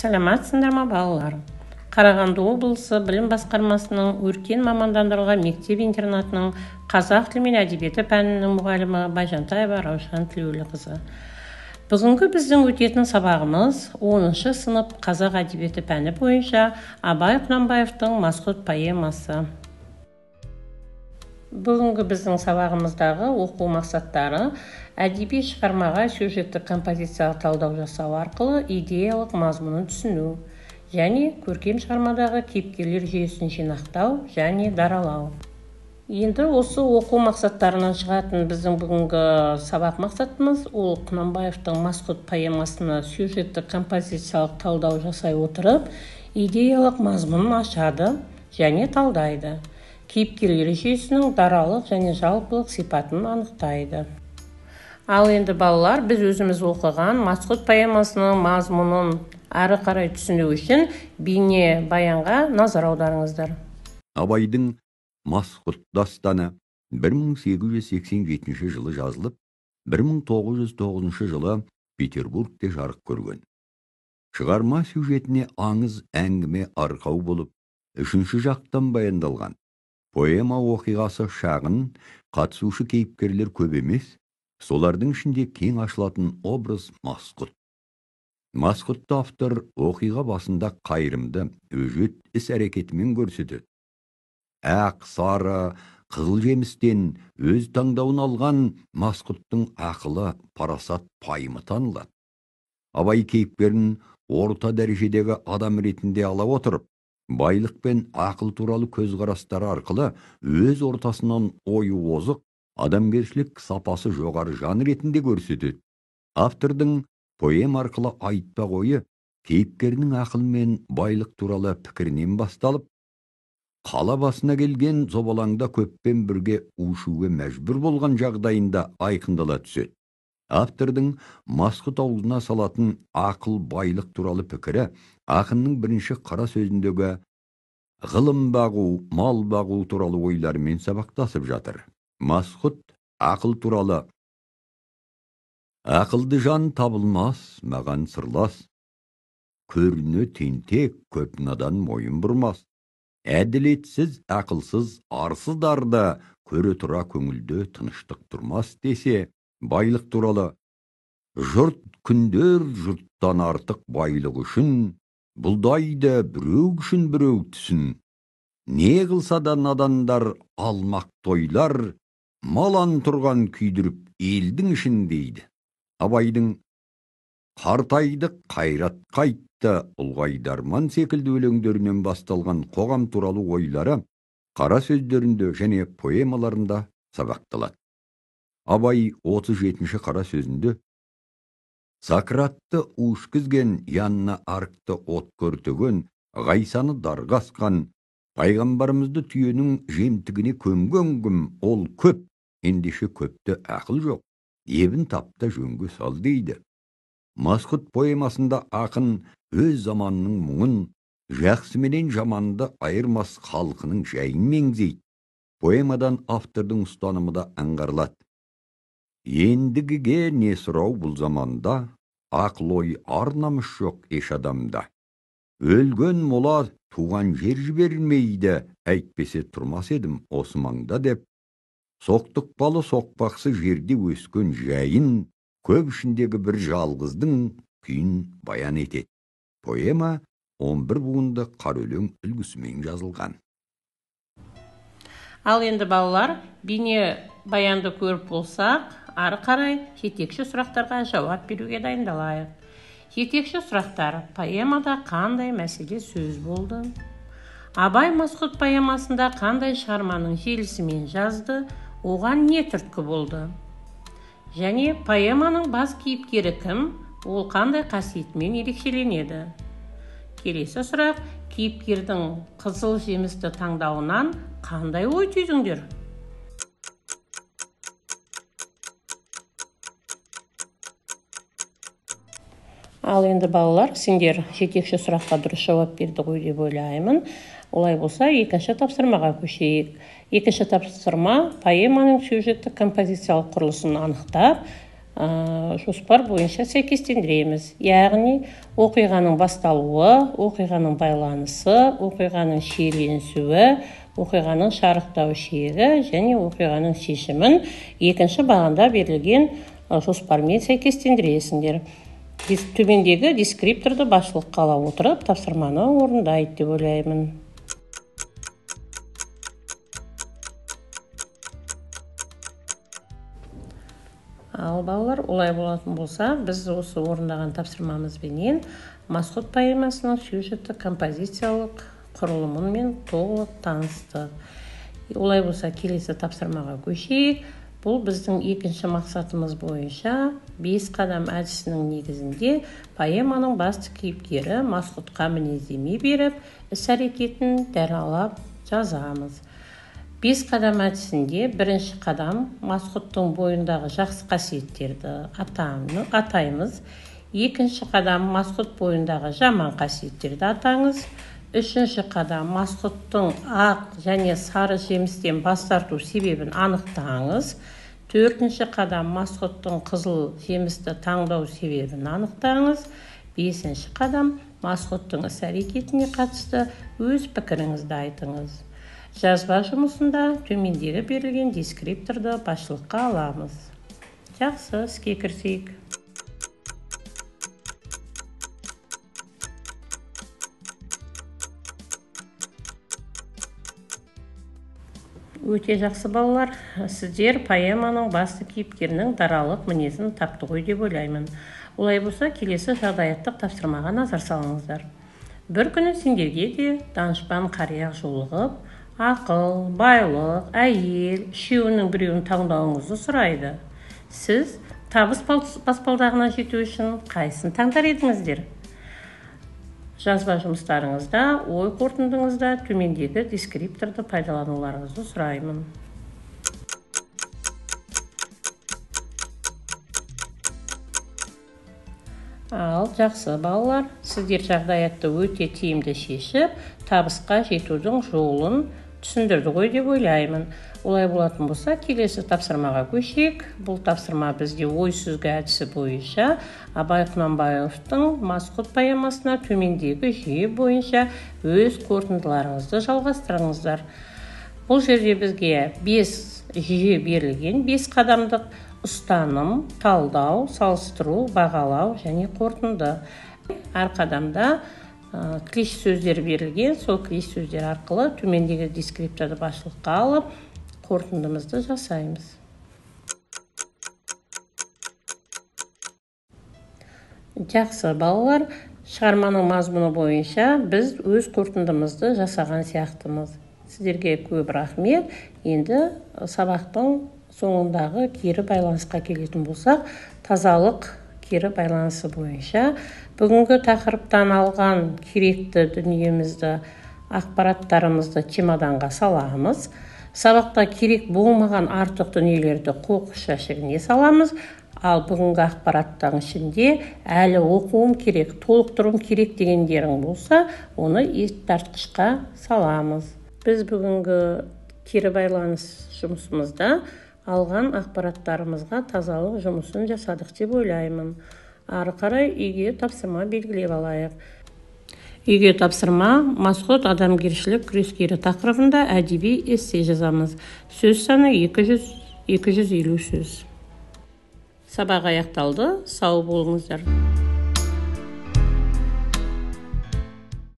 Саламатсыңдар ма, балалар? Қарағанды облысы білім басқармасының Өркен мамандандырылған мектеп-интернатының қазақ тілі мен әдебиеті пәнінің мұғалімі Байжантаева Раушан Тілеуліқызы. Бүгінгі біздің өтетін сабағымыз 10-шы сынып қазақ әдебиеті пәні бойынша Абай Құнанбаевтың Масқұт поэмасы. Бүгінгі біздің сабағымыздағы оқу мақсаттары: әдеби шығармаға сюжеттік композициялық талдау жасау арқылы идеялық мазмұнын түсіну және көркем шығармадағы кейіпкерлер жүйесін жинақтау және даралау. Енді осы оқу мақсаттарынан шығатын біздің бүгінгі сабақ мақсатымыз ол Құнанбаевтың Масқұт поэмасына сюжеттік композициялық талдау жасай отырып, идеялық мазмұнын ашады және талдайды. Кейіпкерлер жүйесінің даралық және жалпылық сипатын анықтайды. Ал енді, балалар, біз өзіміз оқыған Масқұт поэмасының мазмұнын әрі қарай түсіну үшін бейне баянға назар аударыңыздар. Абайдың Масқұт дастаны 1887 жылы жазылып, 1909 жылы Петербургте жарық көрген. Шығарма сюжетіне аңыз әңгіме арқау болып, үшінші жақтан баяндалған. Поэма оқиғасы шағын, қатысушы кейіпкерлер көп емес, солардың ішінде кең ашылатын образ Масқұт. Масқұтты автор оқиға басында қайырымды, өжет іс әрекетімен көрсетеді. Ақ, сары, қызыл жемістен өз таңдауын алған Масқұттың ақылы, парасат пайымы танылады. Абай кейіпкерін орта дәрежедегі адам ретінде ала отырып, байлық пен ақыл туралы көзқарастары арқылы өз ортасынан ойы озық, адамгершілік сапасы жоғары жан ретінде көрсетеді. Автордың поэма арқылы айтпақ ойы кейіпкерінің ақыл мен байлық туралы пікірінен басталып, қала басына келген зобалаңда көппен бірге у ішуге мәжбүр болған жағдайында айқындала түседі. Автордың Масқұт аузына салатын ақыл байлық туралы пікірі ақынның бірінші қара сөзіндегі ғылым бағу, мал бағу туралы ойларымен сабақтасып жатыр. Масқұт ақыл туралы: «Ақылды жан табылмас, маған сырлас, көріне тентек, көп надан мойын бұрмас. Әділетсіз, ақылсыз, арсыздарды көре тұра көңілде тыныштық тұрмас» десе, байлық туралы: «Жұрт күндер жұрттан артық байлық үшін, бұлдайды біреу үшін біреу түсін. Не қылса да надандар алмақ тойлар, малан тұрған күйдіріп елдің ішін» дейді. Абайдың «Қартайдық, қайрат қайтты», «Ұлғайды арман» секілді өлеңдерінен басталған қоғам туралы ойлары қара сөздерінде және поэмаларында сабақталады. Абай 37-ші қара сөзінде: «Сократты у ішкізген, Янна Аркты от көртеген, Ғайсаны дарға асқан, пайғамбарымызды түйенің жемтігіне көмген кім, ол көп, ендеше көпті ақыл жоқ, ебін тапта жөнге сал» дейді. Масқұт поэмасында ақын өз заманының мұңын, жақсы менен жаманды айырмас халқының жайын меңзейді. Поэмадан автордың ұстанымы да аңғарылады. «Ендігіге не сұрау бұл заманда, ақыл ой ар намыс жоқ еш адамда. Өлген мола туған жер жібермейді, әйтпесе тұрмас едім осы маңда» деп, соқтықпалы соқпақсы жерде өскен жайын, көп ішіндегі бір жалғыздың күйін баян етеді. Поэма 11 буынды қара өлең үлгісімен жазылған. Ал енді, балалар, бейне баянды көріп болсақ, ары қарай жетекші сұрақтарға жауап беруге дайындалайық. Жетекші сұрақтар: поэмада қандай мәселе сөз болды? Абай Масқұт поэмасында қандай шығарманың желісімен жазды, оған не түрткі болды? Және поэманың бас кейіпкері кім, ол қандай қасиетімен ерекшеленеді? Келесі сұрақ: кейіпкердің қызыл жемісті таңдауынан қандай ой түйдіңдер? Ал енді, балалар, сендер жетекші сұраққа дұрыс жауап берді ғой деп ойлаймын. Олай болса, екінші тапсырмаға көшейік. Екінші тапсырма: поэманың сюжеттік композициялық құрылысын анықтап, жоспар бойынша сәйкестендіреміз. Яғни оқиғаның басталуы, оқиғаның байланысы, оқиғаның шиеленісуі, оқиғаның шарықтау шегі және оқиғаның шешімін екінші бағанда берілген жоспармен сәйкестендіресіңдер. Төмендегі дескрипторды басшылыққа ала отырып тапсырманы орындайды деп ойлаймын. Ал балалар, олай болатын болса, біз осы орындаған тапсырмамызбенен Масқұт поэмасының сюжетті композициялық құрылымымен толық таныстық. Олай болса, келесі тапсырмаға көшейік. Бұл біздің екінші мақсатымыз бойынша 5 қадам әдісінің негізінде поэманың басты кейіпкері Масқұтқа мінездеме беріп, іс-әрекетін даралап жазамыз. 5 қадам әдісінде бірінші қадам Масқұттың бойындағы жақсы қасиеттерді атаймыз. Екінші қадам Масқұт бойындағы жаман қасиеттерді атаңыз. Үшінші қадам Масқұттың ақ және сары жемістен бас тарту себебін анықтаңыз. Төртінші қадам Масқұттың қызыл жемісті таңдау себебін анықтаңыз. Бесінші қадам Масқұттың іс-әрекетіне қатысты өз пікіріңізді айтыңыз. Жазба жұмысында төмендегі берілген дескрипторды басшылыққа аламыз. Жақсы, іске кірісейік. Өте жақсы балалар, сіздер поэманың басты кейіпкерінің даралық мінезін тапты ғой деп ойлаймын. Олай болса, келесі жағдаяттық тапсырмаға назар салыңыздар. Бір күні сендерге де данышпан қария жолығып, ақыл, байлық, әйел, үшеуінің біреуін таңдауыңызды сұрайды. Сіз табыс баспалдағына жету үшін қайсысын таңдар едіңіздер? Жазба жұмыстарыңызда, ой қорытындыңызда төмендегі дескрипторды пайдалануларыңызды сұраймын. Ал жақсы балалар, сіздер жағдаятты өте тиімді шешіп, табысқа жетудің жолын түсіндірді ғой деп ойлаймын. Олай болатын болса, келесі тапсырмаға көшейік. Бұл тапсырма бізде ой сүзгі әдісі бойынша Абай Құнанбаевтың Масқұт поэмасына төмендегі жүйе бойынша өз қорытындыларыңызды жалғастырыңыздар. Бұл жерде бізге 5 жүйе берілген, 5 қадамдық: ұстаным, талдау, салыстыру, бағалау және қорытынды. Әр қадамда клиш сөздер берілген, сол клиш сөздер арқылы төмендегі дескрипторды басшылыққа алып, қорытындымызды жасаймыз. Жақсы балалар, шығарманың мазмұны бойынша біз өз қорытындымызды жасаған сияқтымыз. Сіздерге көп рахмет. Енді сабақтың соңындағы кері байланысқа келетін болсақ, тазалық кері байланысы бойынша бүгінгі тақырыптан алған керекті дүниемізді, ақпараттарымызды чемоданға саламыз. Сабақта керек болмаған артық дүниелерді қоқыс жәшігіне саламыз. Ал бүгінгі ақпараттың ішінде әлі оқуым керек, толықтыруым керек дегендерің болса, оны естартқышқа саламыз. Біз бүгінгі кері байланыс жұмысымызда алған ақпараттарымызға тазалық жұмысын жасадық деп ойлаймын. Ары қарай үйге тапсырма белгілеп алайық. Үйге тапсырма: Масқұт адамгершілік күрескері тақырыбында әдеби эссе жазамыз. Сөз саны 200-250 сөз. Сабақ аяқталды. Сау болыңыздар.